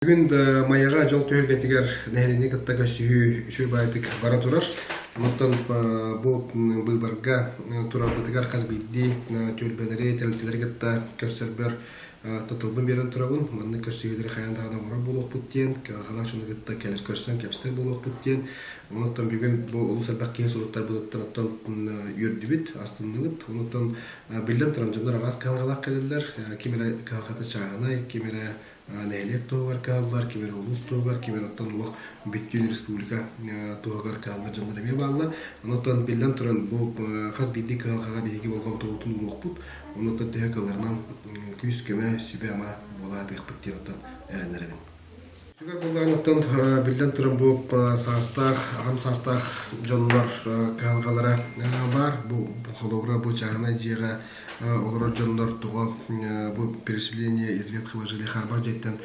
Бүгүн Майаҕа дьол түһүлгэтигэр нэһилиэнньэ кытта көрсүһүү үчүгэй баайдык бара турар. Онтон бу быыбарга турарбытыгар хас биирдии түөлбэлэри, тэрилтэлэри кытта көрсөрбөр тутулбун биэрэн турабын. Маннык көрсүһүүлэри хайаан даҕаны оҥорор буолуохпут диэн, кыһалҕалаах дьону кытта кэлэр көрсөн кэпсэтэр буолуохпут диэн. Онон бүгүн бу олус элбэх киһи суруттарбытыттан оттон үөрдүбүт, астынныбыт. Онон биллэн туран дьоннор араас кыһалҕалаах кэлэллэр. Ким эрэ кыһалҕата чааһынай, ким эрэ нэһилиэк туһугар кыһаллар, ким эрэ улуус туһугар, ким эрэ оттон олох бүттүүн республика туһугар кыһаллар дьоннор эмиэ бааллар. Онон биллэн туран бу хас биирдии кыһалҕаҕа биһиги болҕомтобутун ууруохпут. Онон төһө кыалларынан күүс-көмө, сүбэ-ама буола сатыахпыт диэн оттон эрэннэрэбин. Сүгэр буоллаҕына оттон биллэн туран бу саастаах, аҕам саастаах дьоннор кыһалҕалара баар. Бу холобура бу чааһынай дьиэҕэ олорор дьоннор тоҕо бу переселение из ветхого жилья хаарбах дьиэттэн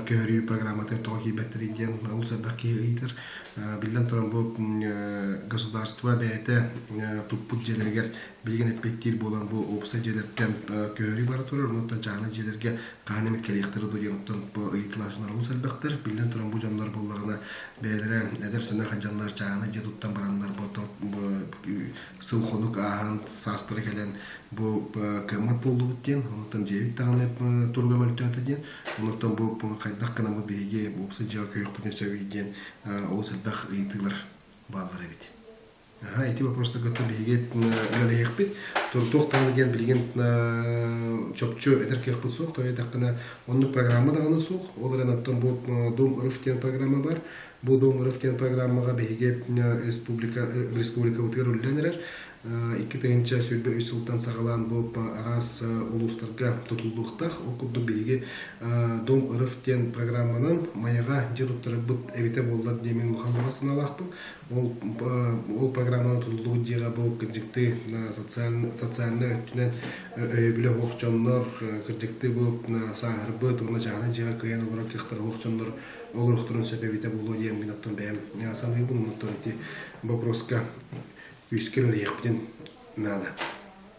көһөрүү программатыгар тоҕо киирбэттэрий диэн олус элбэх киһи ыйытар. Биллэн туран бу государство бэйэтэ туппут дьиэлэригэр билигин эппиэттиир буолан бу уопсай дьиэлэртэн көһөрүү бара турар. Онон чааһынай дьиэлэргэ хаһан эмит кэлиэхтэрэ дуо диэн оттон бу ыйыталааччылар олус элбэхтэр. Биллэн туран бу дьоннор буоллаҕына бэйэлэрэ эдэр сэнэх дьоннор чааһынай дьиэ туттан бараннар бу сыл-хонук ааһан, саастара кэлэн бу кыаммат буоллубут диэн, онтон дьиэбит даҕаны туруга мөлтөөтө диэн, онтон бу хайдах гынаммыт биһиги уопсай дьиэҕэ көһүөхпүтүн сөбүй диэн олус элбэх ыйытыылар бааллар эбит. Аха, ити вопростарга биһиги үлэлэһиэхпит. Туох даҕаны диэн билигин чопчу этэр кыахпыт суох, тоҕо диэтэххинэ оннук программа даҕаны суох. Ол эрэн оттон бу Дом РФ диэн программа бар. Бу Дом РФ диэн программаҕа биһиги республика республикабытыгар үлэлээн эрэр. 2023 сылтан саҕалаан бу араас улуустарга тутуллуохтаах. Ол курдук биһиги Дом РФ диэн программанан Майаҕа дьиэ туттарарбыт эбитэ буоллар диэн мин улахан баҕа санаалаахпын. Ол ол программанан тутуллубут дьиэҕэ бу кырдьыктыы социальнай өттүнэн өйөбүлэ суох дьоннор, кырдьыктыы бу сааһырбыт уонна чааһынай дьиэҕэ кыайан олорор кыахтара суох дьоннор олоруохтарын сөп эбитэ буолуо диэн мин оттон бэйэм саныыбын, оттон ити боппуруоска күүскэ үлэлиэхпитин наада.